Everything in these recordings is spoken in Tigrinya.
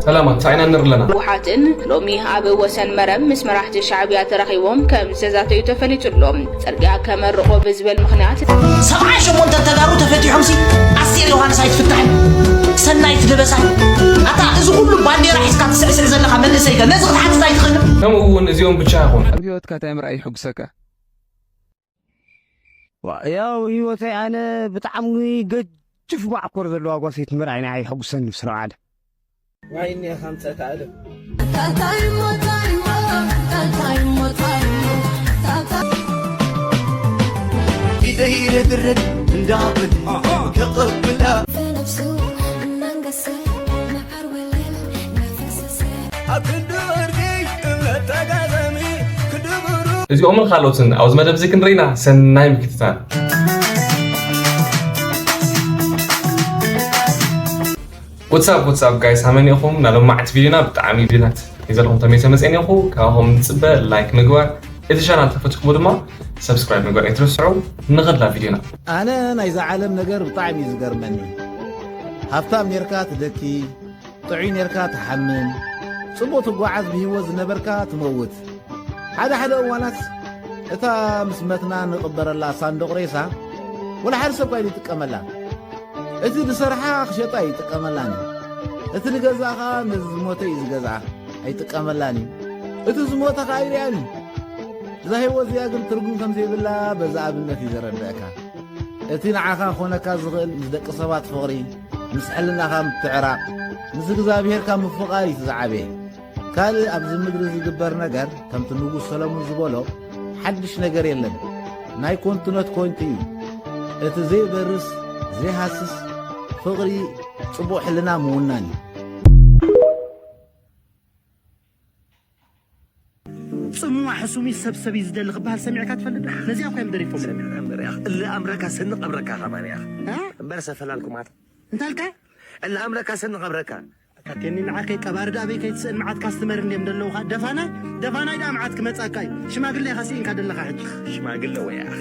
ሰላማት፣ ሳኢና ንርኢ ኣለና። ህወሓትን ሎሚ ኣብ ወሰን መረብ ምስ መራሕቲ ሻዕብያ ተራኺቦም ከም ዝተዛተዩ ተፈሊጡ ኣሎ። ጽርግያ ከመርቖ ብዝብል ምኽንያት ሰብዓን ሸሞንተን ተጋሩ ተፈቲሖምሲ ኣስቴር ዮሃንስ ኣይትፍታሕን፣ ሰናይት ደበሳይ። ኣታ እዚ ኩሉ ባንዴራ ሒዝካ ትስዕስዕ ዘለኻ መንእሰይ ከ ነዚ ክትሓትት ኣይትኽእልን? ከምኡ እውን እዚኦም ብቻ ይኾኑ። ኣብ ህይወትካ እንታይ ምርኣይ ይሕጉሰካ? ዋ፣ ያው ህይወተይ ኣነ ብጣዕሚ ገጅፍ ማዕኮር ዘለዋ ጓል ሰይቲ ምርኣይ ንዓይ ይሕጉሰኒ ምስ ረብዓለ። ዋይ እኒኣ ከምፀእታ ኣለም። ኢደይ ረግረግ እንዳብል ተቐብላ ኣብ ክንዲ ወርቂ እምነት ተጋዘሚ ክንዲ ብሩር እዚኦምን ካልኦትን ኣብዚ መደብ እዚ ክንርኢና ሰናይ ምክትታል። What's up, what's up, guys? ሃመን ኢኹም? ናብ ሎማዓንቲ ቪድዮና ብጣዕሚ ቪድዮታት ሒዘልኩም ተመይሰ መፅእን ኢኹ። ካብኹም ንፅበ ላይክ ምግባር፣ እቲ ቻናል ተፈቲኹሞ ድማ ሰብስክራይብ ምግባር ኣይትረስዑ። ንኸድላ ቪድዮና። ኣነ ናይዛ ዓለም ነገር ብጣዕሚ እዩ ዝገርመኒ። ሃብታም ኔርካ ትደኪ፣ ጥዑይ ኔርካ ትሓምም፣ ጽቡቕ ትጓዓዝ ብህይወት ዝነበርካ ትመውት። ሓደ ሓደ እዋናት እታ ምስ መትና ንቕበረላ ሳንዱቕ ሬሳ ወላ ሓደ ሰብ እኳ ይጥቀመላ። እቲ ዝሰርሓ ክሸጣ ይጥቀመላን እዩ። እቲ ዝገዝኣ ኸኣ ነዚ ዝሞተ እዩ ዝገዝኣ፣ ኣይጥቀመላን እዩ። እቲ ዝሞተ ኸኣ ኣይርኣን እዩ። እዛ ህይወት እዚኣ ግን ትርጉም ከም ዘይብላ በዚ ኣብነት እዩ ዘረድአካ። እቲ ንዓኻ ክኾነካ ዝኽእል ምስ ደቂ ሰባት ፍቕሪ፣ ምስ ሕልናኻ ምትዕራቕ፣ ምስ እግዚኣብሄርካ ምፍቓር እዩ እቲ ዝዓበየ። ካልእ ኣብዚ ምድሪ ዝግበር ነገር ከምቲ ንጉስ ሰሎሞን ዝበሎ ሓድሽ ነገር የለን። ናይ ኮንቱነት ኮንቱ እዩ። እቲ ዘይበርስ ዘይሃስስ ፍቕሪ ጽቡቕ ሕልና ምውናን እዩ። ጽምዋ ሕሱም እዩ፣ ሰብ ሰብ እዩ ዝደሊ ክበሃል ሰሚዕካ ትፈልጥ ዶ? ነዚኣ እኮ እዮም ደሪፎም። ሰሚዕና እምበር እያ። እለ ኣምረካ ሰኒ ቀብረካ ከማን እያ። እ? እምበር ሰፈላልኩማት። እንታይ ኣልካ? እለ ኣምረካ ሰኒ ቀብረካ። ኣታ ቴኒ ንዓከይ ቀባሪ ደኣ ኣበይ ከይትስእን መዓት ካስትመር እንድዮም ዘለውኻ። ደፋናይ፣ ደፋናይ ደኣ መዓት ክመጻካ እዩ። ሽማግለ ኢኻ ስኢንካ ዘለኻ ሕጂ። ሽማግለ ወይ ኣኽ።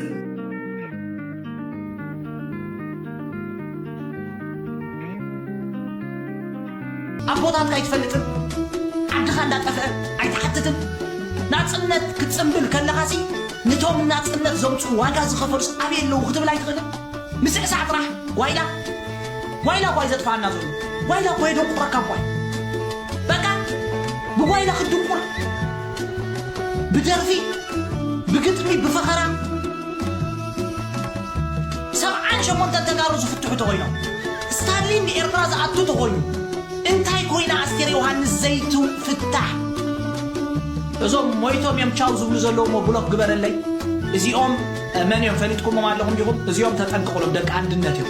ኣቦታትካ ኣይትፈልጥን? ዓድኻ እንዳጠፍአ ኣይትሓትትን? ናጽነት ክትጽምብል ከለኻሲ፣ ነቶም ናጽነት ዘምጽኡ ዋጋ ዝኸፈሉስ ኣበይ ኣለዉ ክትብል ኣይትኽእልን? ምስዕሳዕ ጥራሕ ዋይላ፣ ዋይላ እኳ እዩ ዘጥፍኣና ዘሎ። ዋይላ እኳ የደንቁረካ እኳ እዩ። በቃ፣ ብዋይላ ክትድንቁር፣ ብደርፊ፣ ብግጥሚ፣ ብፈኸራ፣ ሰብዓን ሸሞንተን ተጋሩ ዝፍትሑ ተኾይኖም፣ ስታንሊ ንኤርትራ ዝኣቱ ተኾይኑ፣ እንታይ ኮይና ኣስቴር ዮሃንስ ዘይትፍታሕ? እዞም ሞይቶም እዮም ቻው ዝብሉ ዘለዉ እሞ ብሎክ ግበረለይ። እዚኦም፣ እ፣ መን እዮም ፈሊጥኩሞም ኣለኹም ዲኹም? እዚኦም ተጠንቀቑሎም፣ ደቂ ኣንድነት እዮም።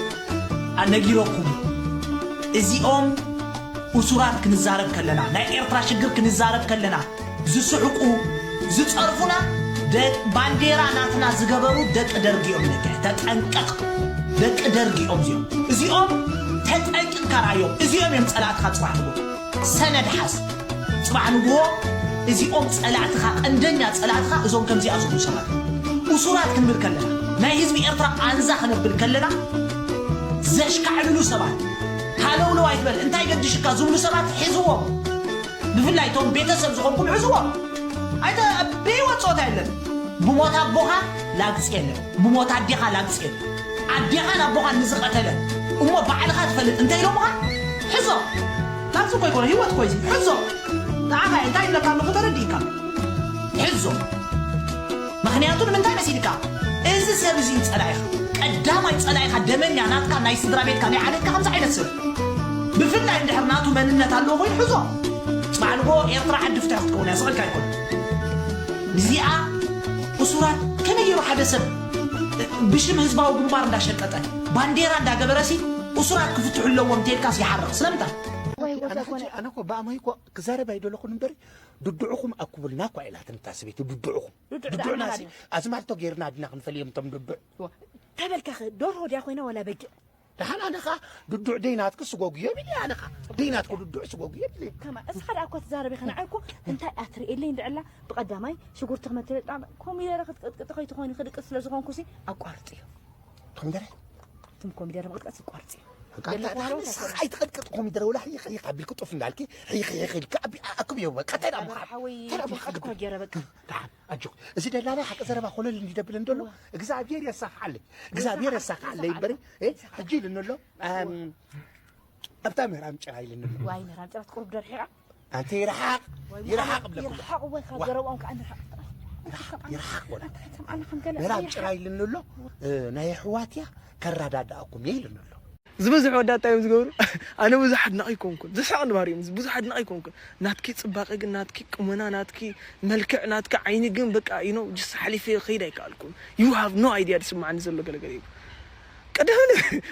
ኣነጊረኩም። እዚኦም እሱራት ክንዛረብ ከለና፣ ናይ ኤርትራ ሽግር ክንዛረብ ከለና፣ ዝስሕቁ፣ ዝጸርፉና፣ ደ-፣ ባንዴራ ናትና ዝገበሩ ደቂ ደርጊ እዮም። ደቂ ተጠንቀቕ። ደቂ ደርጊ እዮም እዚኦም። እዚኦም ተጠንቂቕካ ርኣዮም። እዚኦም እዮም ጸላእትኻ ጽባሕ ንግሆ። ሰነድ ሓዝ። ጽባሕ ንግሆ እዚኦም ጸላእትኻ፣ ቀንደኛ ጸላእትኻ እዞም ከምዚኣ ዝብሉ ሰባት። እሱራት ክንብል ከለና፣ ናይ ህዝቢ ኤርትራ ቃንዛ ክነብል ከለና፣ ዘሽካዕልሉ ሰባት፣ ሃለውለው ኣይትበል፣ እንታይ ገድሽካ ዝብሉ ሰባት ሕዝዎም። ብፍላይ እቶም ቤተሰብ ዝኾንኩም ሕዝዎም። ኣይተ-፣ ብህይወት ጾታ የለን። ብሞት ኣቦኻ ላግጺ የለን። ብሞት ኣዴኻ ላግጺ የለን። ኣዴኻን ኣቦኻን ንዝቐተለ እሞ ባዕልኻ ትፈልጥ እንተ ኢሎምኻ፣ ሕዞ። ላግጺ እኮ ኣይኮነ፣ ህይወት እኮ እዩ። ሕዞ። ንዓኻ እንታይ ይብለካ ኣለኹ ተረዲእካ። ሕዞ። ምኽንያቱ ንምንታይ መሲልካ? እዚ ሰብ እዚ እዩ ጸላኢኻ። ቀዳማይ ጸላኢኻ ደመኛ ናትካ፣ ናይ ስድራ ቤትካ፣ ናይ ዓሌትካ ከምዚ ዓይነት ሰብ። ብፍላይ እንድሕር ናቱ መንነት ኣለዎ ኮይኑ ሕዞ። ጽባሕ ንግሆ ኤርትራ ዓዲ ፍትሒ ክትከውን እያ፣ ስቕ ኢልካ ኣይኮነን። እዚኣ እሱራት ከመይ ገይሩ ሓደ ሰብ ብሽም ህዝባዊ ግንባር እንዳሸቀጠ ባንዴራ እንዳገበረሲ እሱራት ክፍትሑ ኣለዎም እንተኢልካስ ይሓርቕ። ስለምንታይ? ወይ ኣነ ወሰኮነ። ሕጂ ኣነ እኮ ብኣማይ እኮ ክዛረብ ኣይደለኹን እምበሪ፣ ድድዑኹም ኣኩብልና እኳ ኢላትኒ እታ ሰበይቲ፣ ድድዑኹም። ድድዕ ድድዑና ደኣ ሲ፣ ኣዝማልቶ ጌርና ድና ክንፈልዮም እቶም ድድዕ። ዋ፣ እንታይ በልካ ኸ? ደርሆ ድያ ኮይና ዋላ በጊዕ? ደሓን ኣነ ኸኣ ድዱዕ ደይናትኪ ስጎጉ የብል እየ፣ ኣነ ኸኣ ደይናትኪ ድዱዕ ስጎጉ የብል እየ። ከማ፣ እስኻ ደኣ እኮ ትዛረብ ኢኻ፣ ንዓይ እኮ እንታይ ኣትርእየለይ እንድዕላ፣ ብቐዳማይ ሽጉርቲ ክመትለጣ፣ ኮሚደረ ክትቅጥቅጢ ከይትኾኒ ክድቅስ ስለ ዝኾንኩሲ ኣቋርጽዮ። ኮሚደረ? እቶም ኮሚደረ ምቕጥቀጥ ዝቋርጽ እዩ። ኣይትቐጥቀጥ ኮሚደረ ወላ ሕይኽ ሕይኽ ኣቢልክ ጡፍ እንዳልኪ ሕይኽ ሕይኽ ኢልክ ኣቢ ኣክብዮ በቃ እንታይ ደኣ ምኻድ ሓወይ እንታይ ደኣ ምኻድ እኮ ገረ በቃ ደሓን ኣጆኽ እዚ ደላላ ሓቂ ዘረባ ኮለል እንዲደብል እንደሎ እግዚኣብሔር የሳኽዓለይ እግዚኣብሔር የሳኽዓለይ እምበሪ ሕጂ ኢልኒ ኣሎ ኣብታ ምህራም ጭራ ኢልኒ ኣሎ ዋይ ምህራም ጭራ ትቁርብ ደርሒቓ ኣንተ ይርሓቕ ይርሓቕ ብለኩም ይርሓቕ ወይ ካብ ገረብኦም ከዓ ንርሓቕ ይርሓቕ ወላ ምህራም ጭራ ኢልኒ ኣሎ ናይ ኣሕዋት እያ ከረዳድኣኩም እየ ኢልኒ ኣሎ ዝበዝሕ ወዳት እዮም ዝገብሩ ኣነ ብዙሕ ኣድናቂ ይኮንኩን ዝስሕቕ ንባህሪ እዮም ብዙሕ ኣድናቂ ይኮንኩን ናትኪ ፅባቐ ግን ናትኪ ቅመና ናትኪ መልክዕ ናትኪ ዓይኒ ግን በቃ you know just ሓሊፈ ክኸይድ ኣይከኣልኩን you have no idea ዝስማዓኒ ዘሎ ገለገለ እዩ ቀዳም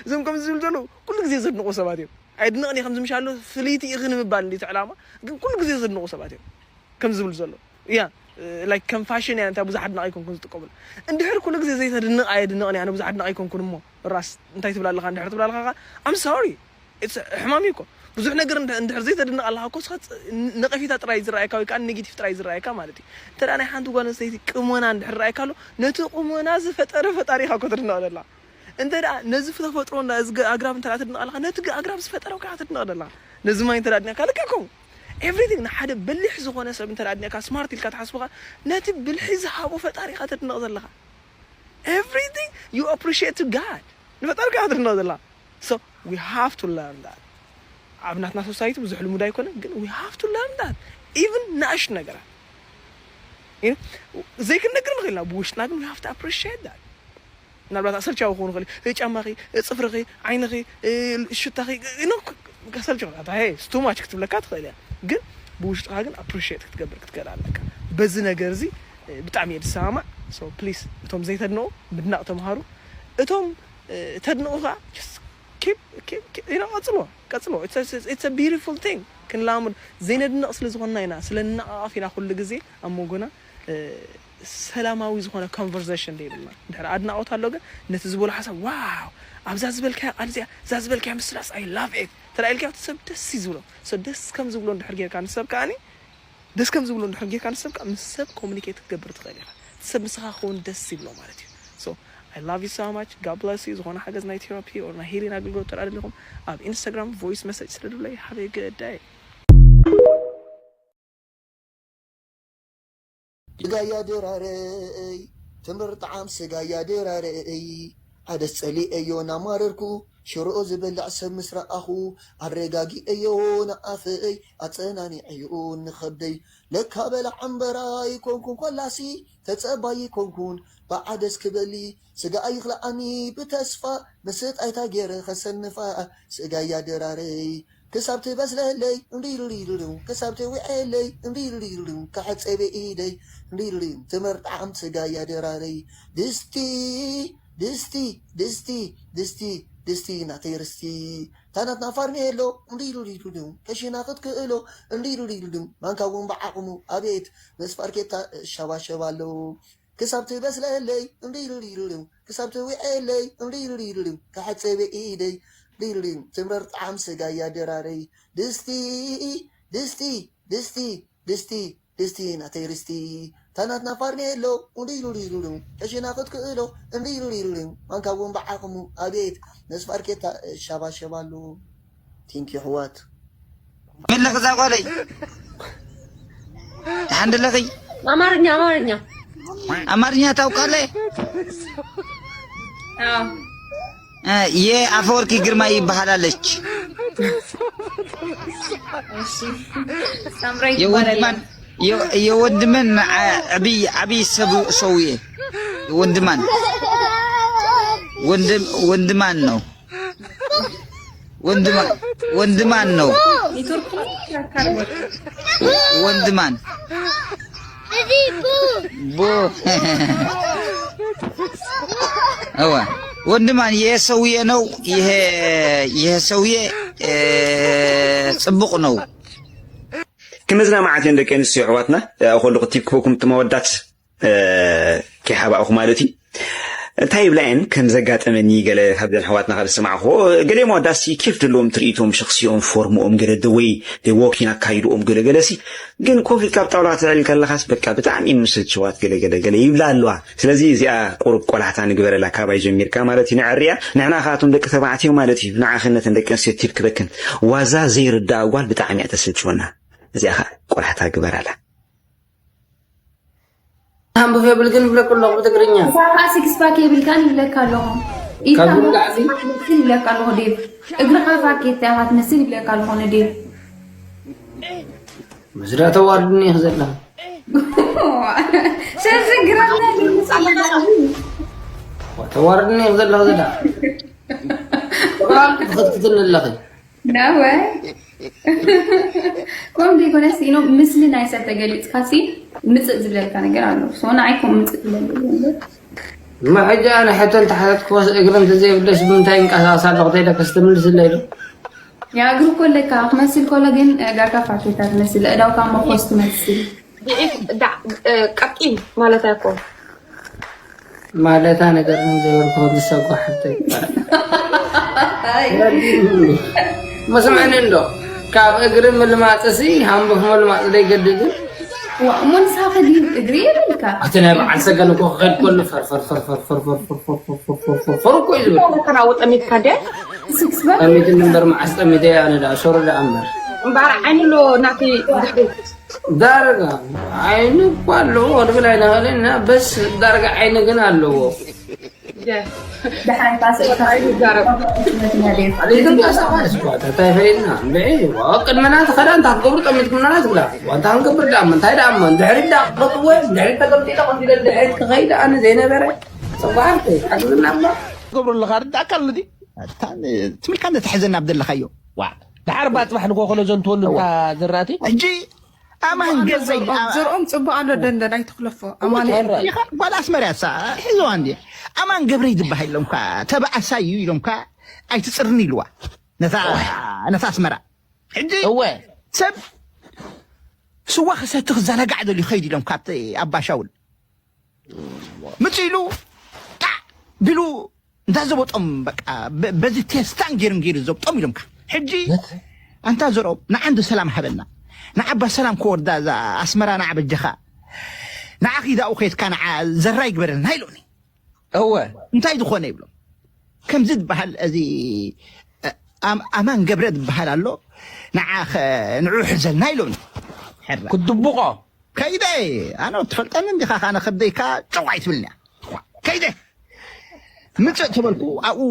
እዞም ከምዚ ዝብሉ ዘለዉ ኩሉ ግዜ ዘድንቑ ሰባት እዮም ኣየድንቕን እየ ከምዚ ምሻሎ ፍልይቲ ኢኺ ንምባል እንዲቲ ዕላማ ግን ኩሉ ግዜ ዘድንቑ ሰባት እዮም ከም ዝብል ዘሎ እያ like ከም ፋሽን እያ እንታይ ብዙሕ ኣድናቂ ኣይኮንኩን ዝጥቀሙሉ እንድሕር ኩሉ ግዜ ዘይተድንቕ ኣየድንቕን እያ ኣነ ብዙሕ ኣድናቂ ኣይኮንኩን እሞ ራስ እንታይ ትብላ ኣለኻ እንድሕር ትብላ ኣለኻ I'm sorry ሕማም እዩ እኮ ብዙሕ ነገር እንድሕር ዘይተድንቕ ኣለኻ እኮ ስኻ ነቐፊታ ጥራይ ዝረኣየካ ወይ ከዓ ኔጌቲቭ ጥራይ ዝረኣየካ ማለት እዩ እንተ ናይ ሓንቲ ጓል ኣንስተይቲ ቅሞና እንድሕር ረኣየካ ኣሎ ነቲ ቅሞና ዝፈጠረ ፈጣሪ ኢኻ እኮ ትድንቕ ዘላ እንተ ደኣ ነዚ ተፈጥሮ እንዳ እዚ ኣግራብ እንተ ደኣ ትድንቕ ኣለኻ ነቲ ኣግራብ ዝፈጠረ ከዓ ትድንቕ ዘላ ነዚ ማይ እንተ ደኣ ድንቕካ ልክዕ ከምኡ everything ንሓደ በሊሕ ዝኾነ ሰብ እንተ ደኣ ድንቕካ ስማርት ኢልካ ትሓስብኻ ነቲ ብልሒ ዝሃቦ ፈጣሪ ኢኻ ተድንቕ ዘለኻ everything you appreciate to God ንፈጣሪ ከዓ ትድንቕ ዘላ so we have to learn that ኣብ ናትና ሶሳይቲ ብዙሕ ልሙድ ኣይኮነ ግን we have to learn that even ንኣሽቱ ነገራት ዘይክንነግር ንኽእል ኢና ብውሽጥና ግን we have to appreciate that ምናልባት ኣሰልቻዊ ክኸውን ይኽእል እዩ ጫማኺ ፅፍርኺ ዓይንኺ ሽታኺ ከሰልችኻ ሄ ስ too much ክትብለካ ትኽእል እያ ግን ብውሽጥኻ ግን appreciate ክትገብር ክትክእል ኣለካ በዚ ነገር እዚ ብጣዕሚ እየ ዝሰማማዕ ፕሊስ እቶም ዘይተድንቑ ምድናቕ ተምሃሩ እቶም ተድንቑ ከዓ ቀፅልዎ ቀፅልዎ beautiful thing ክንላሙድ ዘይነድንቕ ስለ ዝኾንና ኢና ስለ ንነቓቐፍ ኢና ኩሉ ግዜ ኣብ መንጎና ሰላማዊ ዝኾነ conversation ዘይብልና ድሕሪ ኣድናቖት ኣሎ ግን ነቲ ዝበሎ ሓሳብ ዋው ኣብዛ ዝበልካያ ቃል እዚኣ እዛ ዝበልካያ ምስላስ I love it ተላኢልካ እቲ ሰብ ደስ እዩ ዝብሎ so ደስ ከም ዝብሎ እንድሕር ጌርካ ንሰብ ከዓኒ ደስ ከም ዝብሎ እንድሕር ጌርካ ንሰብ ከዓ ምስ ሰብ communicate ክትገብር ትኽእል ኢኻ እቲ ሰብ ምስኻ ክኸውን ደስ ይብሎ ማለት እዩ so I love you so much God bless you ዝኾነ ሓገዝ ናይ therapy or ናይ healing ኣገልግሎት ተራ ደሊኹም ኣብ Instagram voice message ስደዱለይ have a good day ስጋያ ድራረይ ትምር ጣዕም ስጋያ ድራረይ ዓደስ ጸሊኤዮ ናማረርኩ ሽሮኦ ዝበልዕ ሰብ ምስ ረኣኹ ኣረጋጊኤዮ ንኣፈይ ኣጸናኒዐዮ ንኸብደይ ለካ በላዕ እምበራ ይኮንኩን ኮላሲ ተጸባይ ይኮንኩን ብዓደስ ክበሊ ስጋ ኣይኽልኣኒ ብተስፋ ምስጥ ኣይታ ገይረ ከሰንፋ ስጋያ ድራረይ ክሳብ ትበስለለይ እንዲልዲልዱ ክሳብ ትውዕለይ እንዲልዲልዱ ክሕፀበ ኢደይ እንዲልዲ ትምር ጣዕም ስጋ ያደራረይ ድስቲ ድስቲ ድስቲ ድስቲ ድስቲ ናተይ ርስቲ ታናትና ፋርኔሎ እንዲልዲልዱ ከሽና ክትክእሎ እንዲልዲልዱ ማንካ እውን ብዓቕሙ ኣቤት መስፋርኬታ ሸባሸባ ኣለዉ ክሳብ ትበስለለይ እንዲልዲልዱ ክሳብ ትውዕለይ እንዲልዲልዱ ክሕፀበ ኢደይ ሊሉሊሉ ትምረር ጣዕም ስጋ እያ ድራረይ ድስቲ ድስቲ ድስቲ ድስቲ ድስቲ ናተይ ርስቲ ታናትና ፋርኔሎ ኡሊሉሊሉሉ ቀሽና ክትክእሎ እንዲሉሊሉሉ ማንካ እውን ብዓቕሙ ኣቤት ነስፋርኬታ ሻባሸባሉ ቲንኪ ኣሕዋት መለኽ እዛ ጓለይ ደሓን ደለኺ አማርኛ አማርኛ አማርኛ ታውቃለህ አዎ የአፈወርቂ ግርማ ይባሃላለች። እሺ ሳምራይ ትባላለች። የወንድማን የ- የወንድምን አ- አብይ አብይ ሰቡ ሰውዬ ወንድማን ወንድም ወንድማን ነው። ወንድማ ወንድማን ነው። ኔትወርክ ያካል ወንድማን ቡ እዋ ወንድማን ይሄ ሰውዬ ነው። ይሄ ይሄ ሰውዬ እ፣ ጽቡቅ ነው። ክመዝና መዓት እየን ደቂ ኣንስትዮ ኣሕዋትና። ኣብ ከለኹ ቲክቶኩም ትመወዳት እ፣ ከይሓባእኹ ማለት እዩ። እንታይ ይብላ እየን ከም ዘጋጠመኒ ገለ ካብዘን ኣሕዋትና ካብ ዝሰማዕኹዎ፣ ገሊኦም ኣወዳትሲ ኬፍ ዘለዎም ትርኢቶም፣ ሸኽሲኦም፣ ፎርምኦም፣ ገለ ደወይ ደይ ዎኪን ኣካይድኦም፣ ገለ ገለሲ ግን ኮፍ ኢልካ ኣብ ጣውላ ክትዕል ከለኻስ በቃ ብጣዕሚ ምስልችዋት ገለ ገለ ገለ ይብላ ኣለዋ። ስለዚ እዚኣ ቁሩብ ቆላሕታ ንግበረላ ካባይ ጀሚርካ ማለት እዩ። ንዕርያ ንሕና ካቶም ደቂ ተባዕትዮ ማለት እዩ። ንዓኽነተን ደቂ ኣንስትዮ ቲፕ ክበክን ዋዛ ዘይርዳኣ ጓል ብጣዕሚ እያ ተስልችወና። እዚኣ ኸዓ ቆላሕታ ግበራላ። ኣንብብ የብልክን ይብለኩ ኣለኹ ብትግርኛ። እዛ ከዓ ሲክስ ፓክ የብልካን ይብለካ ኣለኹ። ኢድካ ካብ እውን ላዕሊ ትመስል ይብለካ ኣለኹ ዴቭ። እግርኻ ፋኬታ ኢኻ ትመስል ይብለካ ኣለኹ ንዴቭ። ምስዳ ተዋርድኒ ኢኺ ዘለኺ። ሸርዚ ግረና ልምጻ ተዋርድኒ ኢኺ ዘለኺ ዘላ። ተባል ክትክትክትኒ ኣለኺ። ናወ ከምኡ ዘይኮነስ ኢኖ ምስሊ ናይ ሰብ ተገሊፅካ ሲ ምፅእ ዝብለልካ ነገር ኣሎ። ሶ ንዓይ ከምኡ ምፅእ ዝብለልካ ነገር እማ ሕጂ ኣነ ሕቶ እንተሓተትክዎስ እግሪ እንተዘይብለሽ ብምንታይ ይንቀሳቐስ ኣለኹ ተይለክስ ትምልስለይ ዶ? ያ እግሪ እኮ ኣለካ ክመስል ከሎ ግን ጋርካ ፋኬታ ትመስል፣ ኣእዳውካ መኾስ ትመስል። ዲዒት ዳ- እ፣ ቀጢን ማለት ኣይኮን። ማለታ ነገር ዘይበልኩ ከምዝሰጓ ሓብተይ። መስምዕኒ እንዶ ካብ እግሪ ምልማፅሲ ሃንቡፍ ምልማፅ ዘይገድድ እዩ። ዋ እሞ ንስኻ ከ ድዩ እግሪ የብልካ? እቲ ናይ በዓል ሰገን እኮ ክኸድ ከሉ ፈር ፈር ፈር ፈር ፈር ፈር ፈር ፈር ፈር ፈር ፈር ፈር እኮ እዩ ዝብል። ተናውጠ ሚትካ ደ ስክስ በር ጠሚትኒ እምበር መዓስ ጠሚተ ኣነ ደኣ ሸሮ ደኣ እምበር እምበኣር ዓይኒ ኣሎ ናተይ ድሕሪት ዳርጋ ዓይኑ እኳ ኣለዎ ድብል ኣይንኽእልን ኢና በስ ዳርጋ ዓይኒ ግን ኣለዎ። ድሓን ካስእካ ይዛረብ። ዘይትንቀሳቐስ እኳ እንታይ ፈይድና እምበዒ ቅድመና ትኸዳ እንታይ ትገብሩ ጠሚትኩምና ትብላ ዋንታ ክንገብር ዳኣ እንታይ ዳኣ ድሕሪት ዳኣ ክፈጥዎ ድሕሪት ተቀምጢለ ከምዚ ኢለ ድሕሪት ክኸይድ ኣነ ዘይነበረ ፅባሕተይ ሓግዝና እባ ገብሩ ኣለኻ ርዳእካ ኣሎ ድዩ? ትምልካ እንተትሕዘና ኣብ ዘለኻዮ ዋ ድሓር ባ ፅባሕ ንጎ ከሎ ዘንትወሉ እንታ ዘራእቲ ሕጂ ኣማን ገብረይ ዘርኦም ጽቡቅ ኣሎ ደንደን ኣይትክለፎ ኣማን ኢኻ ጓል ኣስመርያ ሳ ሒዝዋ እንዲ ኣማን ገብረይ ዝበሃል ኢሎምካ ተባኣሳይ እዩ ኢሎምካ ኣይትፅርኒ ኢልዋ ነታ ነታ ኣስመራ ሕጂ እወ ሰብ ስዋ ክሰቲ ክዘናጋዕ ደልዩ ኸይድ ኢሎም ካብቲ ኣባሻውል ምፅ ኢሉ ጣዕ ቢሉ እንዳ ዘበጦም በቃ በ- በዚ ቴስታን ገይርም ገይሩ ዘብጦም ኢሎምካ ሕጂ ኣንታ ዘርኦም ንዓንዲ ሰላም ሃበና ንዓባ ሰላም ክወርዳ እዛ ኣስመራ ንዓ በጀኻ ንዓ ኺዳኡ ከየትካ ንዓ ዘራ ይግበረልና ኢሎኒ እወ እንታይ ዝኾነ ይብሎም ከምዚ ዝበሃል እዚ ኣም- ኣማን ገብረ ዝበሃል ኣሎ ንዓ ኸ- ንዑ ሕዘልና ኢሎኒ ሕራ ክድብቆ ከይደ ኣነ ትፈልጠኒ እንዲኻ ካነ ከብደይካ ጨው ኣይትብልኒ ከይደ ምፅእ ተበልኩ ኣብኡ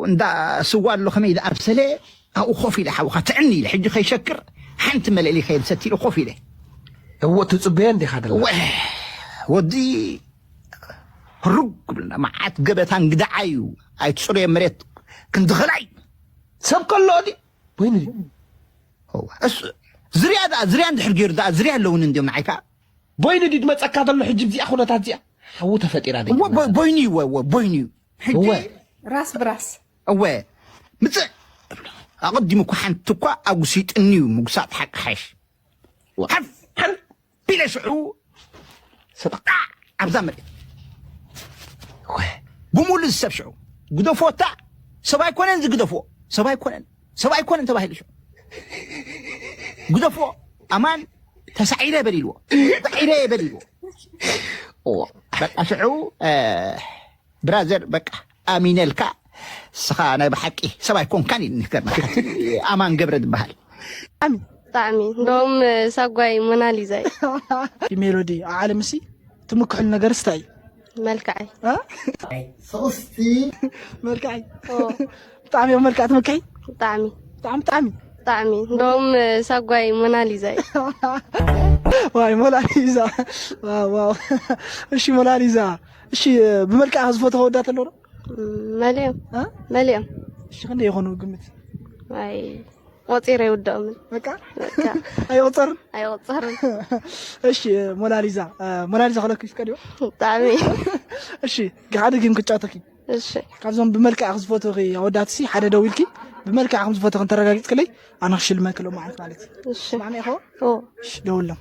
እንዳ ስዋ ኣሎ ከመይ ኢለ ኣብሰለ ኣብኡ ኮፍ ኢለ ሓውካ ትዕኒ ኢለ ሕጂ ከይሸክር ሓንቲ መለሊ ከየልሰት ኢለ ኮፍ ኢለ እዎ ትፅበዮ እንዲኻ ደላ ወ- ወዲ ህሩግ ክብልና መዓት ገበታ እንግዳዓ እዩ ኣይትፅሩየ መሬት ክንድኸላ እዩ ሰብ ከሎ ድዩ ወይኒ ድዩ እሱ ዝርያ ደኣ ዝርያ እንድሕር ገይሩ ደኣ ዝርያ ኣለውን እንዲዮም ንዓይካ ቦይኒ ድዩ ዝመፀካ ዘሎ ሕጂ ብዚኣ ኩነታት እዚኣ ሓዉ ተፈጢራ ደይ እወ ቦ- ቦይኒ እዩ እወ እወ ቦይኒ እዩ ሕጂ እወ ራስ ብራስ እወ ምፅእ ኣቐዲሙ እኳ ሓንቲ እኳ ኣጉሲጥኒ እዩ ምጉሳጥ ሓቂ ሓሽ ሓፍ ሓፍ ቢለ ሽዑ ሰጣ ኣብዛ መሬት ብሙሉ ዝሰብ ሽዑ ግደፎታ ሰብ ኣይኮነን ዝግደፍዎ ሰብ ኣይኮነን ሰብ ኣይኮነን ተባሂሉ ሽዑ ግደፍዎ ኣማን ተሳዒረ በሊልዎ ተሳዒረ በሊልዎ በቃ ሽዑ ብራዘር በቃ ኣሚነልካ ስኻ ናይ ብሓቂ ሰብ ኣይኮንካን ኢልኒ ከርናካ ኣማን ገብረ ዝበሃል ብጣዕሚ እንደውም ሳጓይ ሞናሊዛ እዩ ሜሎዲ ኣብ ዓለም ሲ ትምክሕሉ ነገር ስታይ እዩ መልክዐይ መልክዐይ ብጣዕሚ እዮም መልክዕ ትምክሒ ብጣዕሚ ብጣዕሚ ብጣዕሚ ብጣዕሚ እንደውም ሳጓይ ሞናሊዛ እዩ ዋይ ሞናሊዛ ዋው እሺ ሞናሊዛ እሺ ብመልክዕ ዝፈትዎ ወዳት ኣለዎ መሊኦም መሊኦም እሺ ክንደይ ይኾኑ ግምት ኣይ ቆፂረ ይውደኦምን በቃ ኣይቆፀርን ኣይቆፀርን እሺ ሞናሊዛ ሞናሊዛ ከለኩ ይፍቀድዮ ብጣዕሚ እሺ ሓደ ጌም ክጫወተኪ እሺ ካብዞም ብመልክዕ ዝፈትኺ ኣወዳትሲ ሓደ ደው ኢልኪ ብመልክዕ ከም ዝፈትኺ እንተረጋጊፅክለይ ኣነ ክሽልመኪ ሎማዓንቲ ማለት እዩ እሺ ስማዕኒ ኢኸ ኦ እሺ ደውሎም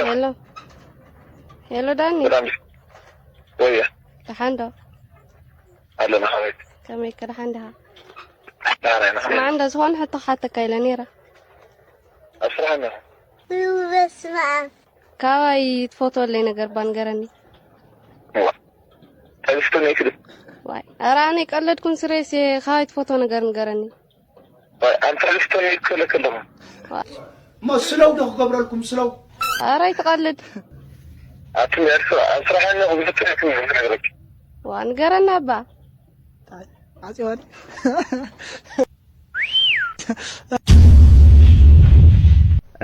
ሄሎ ሄሎ ዳኒ። ሰላም። ወየ። ደሓን ዶ? ኣለና፣ ከመይ? ከመይ ከ ደሓን ዲኻ? ደሓን ኢና። ስማዕ እንዶ ዝኾነ ሕቶ ክሓተካ ኢለ ነይረ። ኣብ ስራሕ ኣለና። በስመ ኣብ። ካባይ ትፈትወለይ ነገር እባ ንገረኒ። ዋ። ጠቢስኩ ነይ ክዱ። ዋይ ኧረ ኣነ ቀለድኩን ስሬስ ካባይ ትፈትዎ ነገር ንገረኒ። ዋይ፣ ኣንተ ጠቢስኩ ነይ ክለክ ኣለኹ። ዋይ እሞ ስለው ዶ ክገብረልኩም ስለው? ኧረ ኣይትቐልድ። ኣቲ ነርሱ ኣብ ስራሕ ኣለኹ፣ ብፍጥነት ነው ዝነግረክ። ዋ ንገረና እባ። ኣጽዮን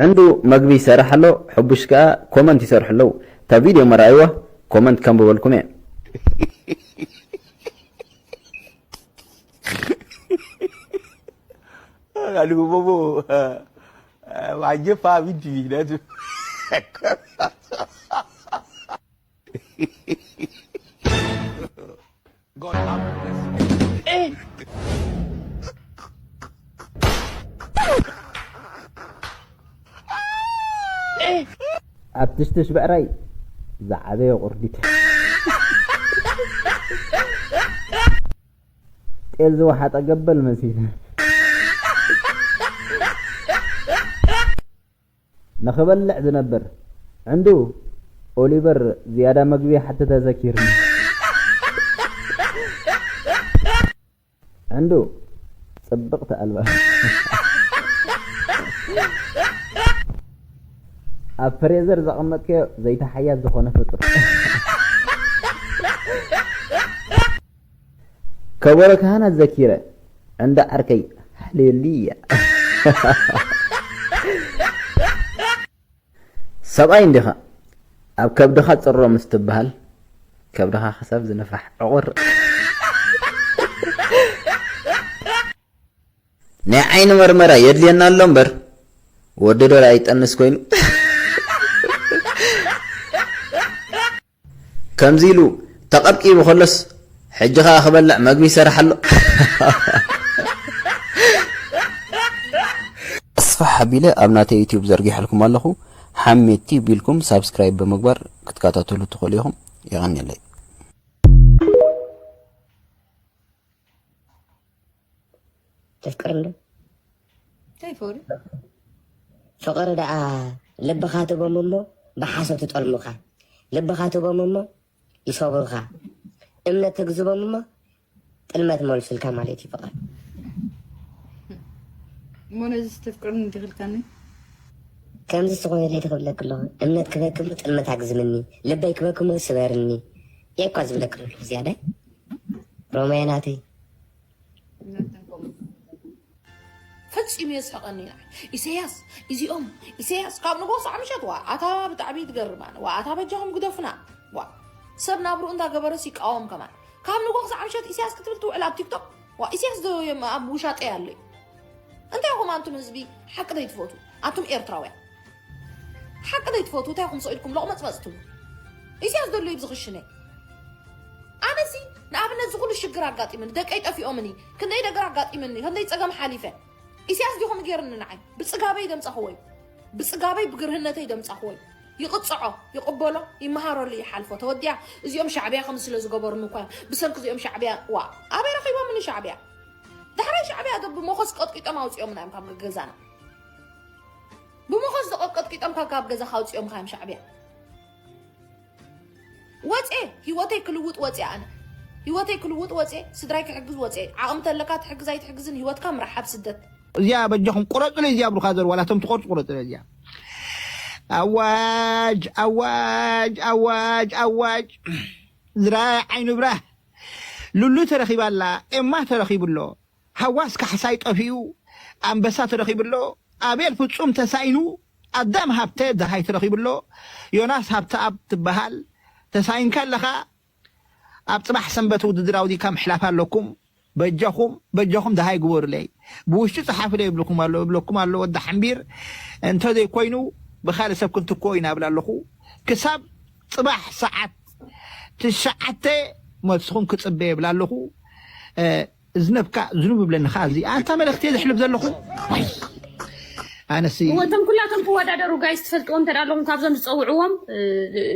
ዕንዱ መግቢ ይሰርሕ ኣሎ፣ ሕቡሽ ከኣ ኮመንት ይሰርሑ ኣለዉ። እታ ቪድዮ መርኣይዋ፣ ኮመንት ከንብበልኩም እየ። Aduh, bobo. Wajib paham ini, dah tu. God have mercy. ኣብ ትሽትሽ ብዕራይ ዝዓበየ ቁርዲድ። ጤል ዝወሓጠ ገበል መሲሉ። ንኽበልዕ ዝነብር ዕንዱ ኦሊቨር ዝያዳ መግቢ ሓተተ ዘኪርኒ። ዕንዱ ጽብቕቲ ኣልባብ። ኣብ ፍሬዘር ዘቐመጥከዮ ዘይተሓያዝ ዝኾነ ፍጡር። ከበሮ ካህናት ዘኪረ ዕንዱ ዓርከይ ሃሌሉያ። ሰብኣይ እንዲኻ ኣብ ከብድኻ ጽሮ ምስ ትበሃል ከብድኻ ክሳብ ዝንፋሕ ዕቑር። ናይ ዓይኒ መርመራ የድልየና ኣሎ እምበር ወዲ ዶ ኣይጠንስ ኮይኑ። ከምዚ ኢሉ ተቐብቂቡ ከሎስ ሕጂ ኸኣ ክበልዕ መግቢ ይሰርሕ ኣሎ። ኣስፋሕ ኣቢለ ኣብ ናተይ ዩቲዩብ ዘርጊሐልኩም ኣለኹ። ሓሜቲ ቢልኩም ሳብስክራይብ ብምግባር ክትከታተሉ ትኽእሉ ኢኹም። የቐንየለይ። ተፍቅር እንዶ እንታይ ፍቅሪ ፍቅሪ ደኣ ልብኻ ትቦም እሞ ብሓሶት ትጠልሙኻ። ልብኻ ትቦም እሞ ይሰብሩኻ። እምነት ትግዝቦም እሞ ጥልመት መልሱልካ ማለት እዩ ፍቅሪ። እሞ ነዚ ስተፍቅርኒ እንዲኽልካኒ ከምዚ ዝኾነ ለይቲ ክብለክ ኣለኹ። እምነት ክበክ እሞ ጥልመት ኣግዝምኒ። ልበይ ክበክ እሞ ስበርኒ። የኳ ዝብለክ ኣለኹ ዝያዳ ሮማየ ናተይ። ፈጺሙ የስሕቐኒ። ኢሰያስ እዚኦም ኢሰያስ ካብ ንጎ ክሳዕ ምሸት ዋ ኣታ ብጣዕሚ ትገርም ኣነ ዋ ኣታ በጃኹም ግደፉና ዋ ሰብ ናብርኡ እንዳገበረስ ይቃወም ከማን ካብ ንጎ ክሳዕ ምሸት ኢሰያስ ክትብል ትውዕል ኣብ ቲክቶክ ዋ ኢሰያስ ዶ ኣብ ውሻጠ ኣሎ እዩ እንታይ ኢኹም ኣንቱም ህዝቢ ሓቂ ዘይትፈቱ ኣንቱም ኤርትራውያን ሓቂ ዘይትፈቱ እንታይ ኢኹም ሰቂልኩም ሎቕመጽመጽ ትብሉ ኢሰያስ ዘሎ እዩ ብዝኽሽነይ ኣነሲ ንኣብነት ዝኹሉ ሽግር ኣጋጢምኒ ደቀይ ጠፊኦምኒ ክንደይ ነገር ኣጋጢምኒ ክንደይ ጸገም ሓሊፈ ኢሳያስ ዲኹም ገይርኒ ንዓይ ብጽጋበይ ደምጻኽዎ እዩ ብጽጋበይ ብግርህነተይ ደምጻኽዎ እዩ ይቕጽዖ ይቕበሎ ይመሃረሉ ይሓልፎ ተወዲኣ እዚኦም ሻዕብያ ከም ስለ ዝገበሩኒ እኳ እዮም ብሰንኪ እዚኦም ሻዕብያ ዋ ኣበይ ረኺቦምኒ ሻዕብያ ዳሕራይ ሻዕብያ ዶ ብመኾስ ቀጥቂጦም ኣውጺኦምና እዮም ካብ ገዛና ብመኾስ ዝቐጥቀጥቂጦም ካብ ካብ ገዛ ካውፂኦም ካዮም ሻዕብያ ወፅኤ ህይወተይ ክልውጥ ወፅኤ ኣነ ህይወተይ ክልውጥ ወፅኤ ስድራይ ክሕግዝ ወፅኤ ዓቕሚ ተለካ ትሕግዝ ኣይትሕግዝን ህይወትካ ምራሕ ኣብ ስደት እዚኣ በጃኹም ቁረፁለይ እዚኣ ብሩኻ ዘር ዋላ እቶም ትቆርፁ ቁረፁለይ እዚኣ ኣዋጅ ኣዋጅ ኣዋጅ ኣዋጅ ኣዋጅ ዝራይ ዓይኑ ብራህ ሉሉ ተረኺባ ኣላ ኤማ ተረኺቡ ኣሎ ሃዋስ ካሕሳይ ጠፊኡ ኣንበሳ ተረኺቡ ኣሎ ኣቤል ፍጹም ተሳኢኑ ኣዳም ሃብተ ደሃይ ተረኺቡ ኣሎ ዮናስ ሃብተኣብ ትበሃል ተሳኢንካ ኣለኻ ኣብ ጽባሕ ሰንበት ውድድር ኣውዲካ ምሕላፍ ኣለኩም በጃኹም በጃኹም ደሃይ ግበሩለይ ብውሽጢ ጸሓፉለይ ይብልኩም ኣሎ እብለኩም ኣሎ ወዲ ሓምቢር እንተዘይኮይኑ ብኻልእ ሰብ ክንትክኦ ኢና እብል ኣለኹ ክሳብ ጽባሕ ሰዓት ትሽዓተ መልስኹም ክጽበ ይብል ኣለኹ እዝነብካ ዝኑብ ይብለኒ ከኣ እዚ ኣንታ መልእኽቲ እየ ዘሕልፍ ዘለኹ ዋይ ኣነሲ እወ እቶም ኩላቶም ክወዳደሩ ጋይስ ትፈልጥዎም እንተ ኣለኹም ካብዞም ዝፀውዕዎም እ፣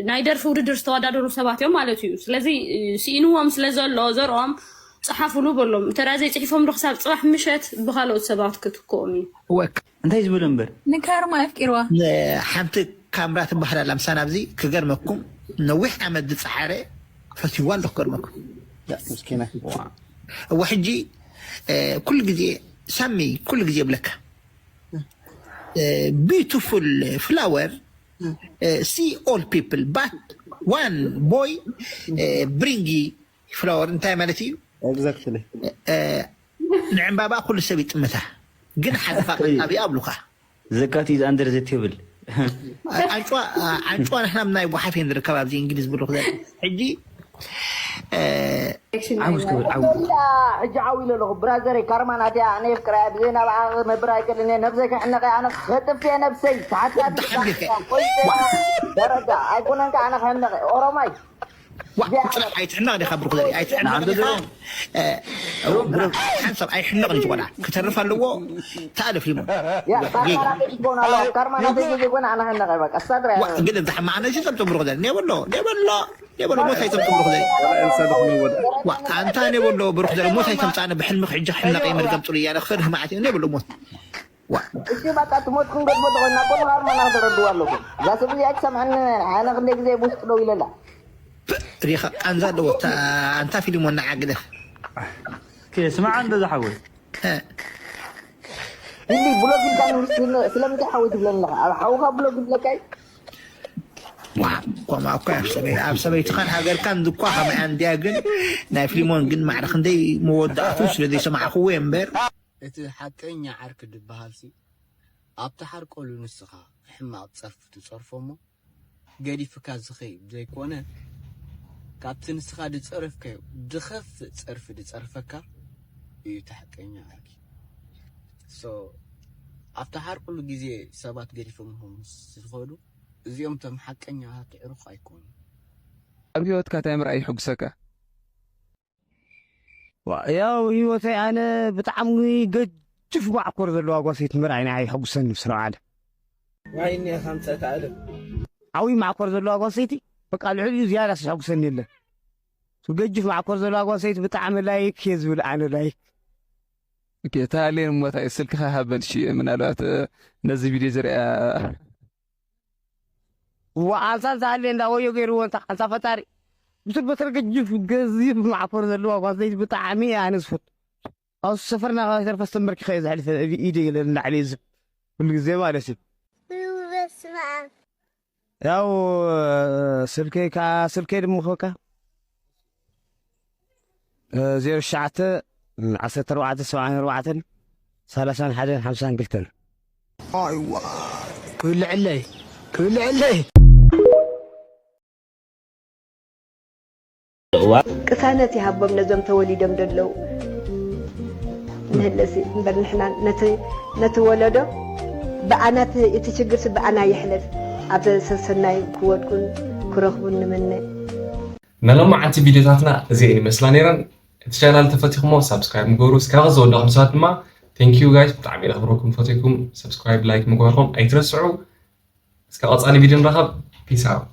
ናይ ደርፊ ውድድር ዝተወዳደሩ ሰባት እዮም ማለት እዩ። ስለዚ እ፣ ስኢንዎም ስለ ዘሎ ዘርኦም ፀሓፉሉ በሎም። እንተ ዘይፅሒፎም ዶ ክሳብ ፅባሕ ምሸት ብካልኦት ሰባት ክትክኦም እዩ። ወክ እንታይ ዝብል እምበር ንካርማ ኣፍቂርዋ ሓንቲ ካምራ ትበሃል ኣላ ምሳና ኣብዚ ክገርመኩም ነዊሕ ዓመት ዝፀሓረ ፈትዋ ኣሎ ክገርመኩም ምስኪና እወ ሕጂ እ፣ ኩሉ ግዜ ሳሚ ኩሉ ግዜ ይብለካ beautiful flower see all people but one boy bring flower እንታይ ማለት እዩ exactly ንዕምባባ ኩሉ ሰብ ይጥምታ ግን ሓደ ፋቅ ኣብያ ኣብሉካ ዘካት is under the table ኣንጭዋ ኣንጭዋ ንሕና ናይ ጓሓፍ እየን ዝርከባ ኣብዚ እንግሊዝ ብሉክ ዘ ሕጂ ዓውስ ክብል ዓው ሕጂ ዓው ኢለ ኣለኹ ብራዘረይ ካርማ ናትያ ኣነ የፍቅራ ብዘይ ናብዓ ክነብር ኣይክእልን እየ ነብዘይ ክሕነቀ ኣነ ክጥፍ እየ ነብሰይ ተሓታቲ ተሓቢርካ። ደረጃ ኣይኮነን ከዓ ኣነ ክሕነቀ ኦሮማይ ዋ ጥራሕ ኣይትሕነቕ ዲኻ ብሩክ ዘርኢ ኣይትሕነቕ ዲኻ ሓንሳብ ኣይሕነቕን እዩ ዝቆልዓ ክተርፍ ኣለዎ ተኣለፍ ሊሞ ያ ካርማ ናተይ ትኮን ኣለዋ ካርማ ናተይ ዘይኮነ ኣነ ክሕነቀ በቃ እሳ ጥራይ ግን እንተ ሓማቕ ነዚ ጸብጽ ብሩክ ዘርኢ ኔበሎ ኔበሎ ኔበሎ ሞት ኣይተምጽ ብሩክ ዘርኢ ወላ ኤልሳ ድኹም ይወዳ ዋ ኣንታ ኔበሎ ብሩክ ዘርኢ ሞት ኣይተምጻነ ብሕልሚ ክሕጂ ክሕነቕ ይመርገም ጽሉ እያለ ክፈርህ መዓት እዩ ኔበሎ ሞት ዋ እሺ በቃ ትሞት ክንገድፎ ተኮና ኮ ንካርማ ናክተረድዋ ኣለኩ እዛ ሰብ እዚኣ ትሰምዐኒ ኣነ ክንደይ ግዜ ብውስጥ ደው ኢለላ ሪኻ ቃንዛ ኣለዎ ኣንታ ፊልሞን ንዓ ግደፍ ስማዓ እንዶ ዝሓወይ እንዲ ብሎግ ኢልካ ንውስድ ስለምንታይ ሓወይ ትብለኒ ኣለካ ኣብ ሓውካ ብሎግ ይብለካ እዩ ዋ ኮማ እኮ ኣብ ሰበይ ኣብ ሰበይትኻን ሃገርካን ዝኳ ከመያ እንድያ ግን ናይ ፊልሞን ግን ማዕረ ክንደይ መወዳእቱ ስለ ዘይሰማዕክዎ እየ እምበር እቲ ሓቀኛ ዓርኪ ድበሃልሲ ኣብቲ ሓርቆሉ ንስኻ ሕማቕ ጸርፊ ትጸርፎ እሞ ገዲፍካ ዝኸይድ ዘይኮነ ካብቲ ንስኻ ድጸረፍካዮ ድኸፍእ ጸርፊ ድጸርፈካ እዩ እቲ ሓቀኛ ዓርኪ። So ኣብቲ ሓርቆሉ ግዜ ሰባት ገዲፎምኹም ዝኸዱ እዚኦም እቶም ሓቀኛታት ኣዕሩኽ ኣይኮኑን። ኣብ ህይወትካ እንታይ ምርኣይ ይሕጉሰካ? ያው ህይወተይ ኣነ ብጣዕሚ ገጅፍ ማዕኮር ዘለዋ ጓሰይቲ ምርኣይ ንዓይ ይሕጉሰኒ ምስ ረብዓለ ዋይ እኒኣ ከምፀት ኣለም ዓብይ ማዕኮር ዘለዋ ጓሰይቲ በቃ ልዕሊኡ ዝያዳስ ይሕጉሰኒ የለን። ገጅፍ ማዕኮር ዘለዋ ጓሰይቲ ብጣዕሚ ላይክ እየ ዝብል ኣነ ላይክ ተሃልየን እሞ እንታይ ስልክኻ ሃበን እሺ ምናልባት ነዚ ቪድዮ ዝሪኣ ዋዓንሳ እንተሃልየ እንዳ ወዮ ገይርዎ እንታ ሓንሳ ፈጣሪ ብስር በተር ገጅፍ ገዚፍ ማዕኮር ዘለዋ ጓሰይቲ ብጣዕሚ እየ ኣነ ዝፈቱ ኣብ ሰፈርና ካብ ተርፈ ዝተንበርኪኸ እየ ዘሕልፈ ኢደ ኢለ ንላዕሊ ዝብ ኩሉ ግዜ ማለት እዩ በስመ ኣብ ያው ስልከይ ከዓ ስልከይ ድምኾካ ዜሮ ትሽዓተ ዓሰርተ ኣርባዕተ ሰብዓን ኣርባዕተን ሰላሳን ሓደን ሓምሳን ክልተን ኣይዋ ክብልዐለይ ክብልዐለይ ቅሳነት ይሃቦም ነዞም ተወሊዶም ዘለዉ ንህለሲ እምበር ንሕና ነቲ ነቲ ወለዶ ብኣና እቲ እቲ ችግርሲ ብኣና ይሕለፍ ኣብ ሰሰናይ ክወድቁን ክረኽቡን ንምነ ናይ ሎማዓንቲ ቪድዮታትና እዚአን ይመስላ ነይረን። እቲ ቻናል ተፈቲኹሞ ሳብስክራይብ ምግበሩ። እስካብ ዝወዳኹም ሰባት ድማ thank you guys ብጣዕሚ ኢና ክብረኩም ፈትየኩም። ሳብስክራይብ ላይክ ምግባርኩም ኣይትረስዑ። እስካብ ቀፃሊ ቪድዮ ንራኸብ። Peace out።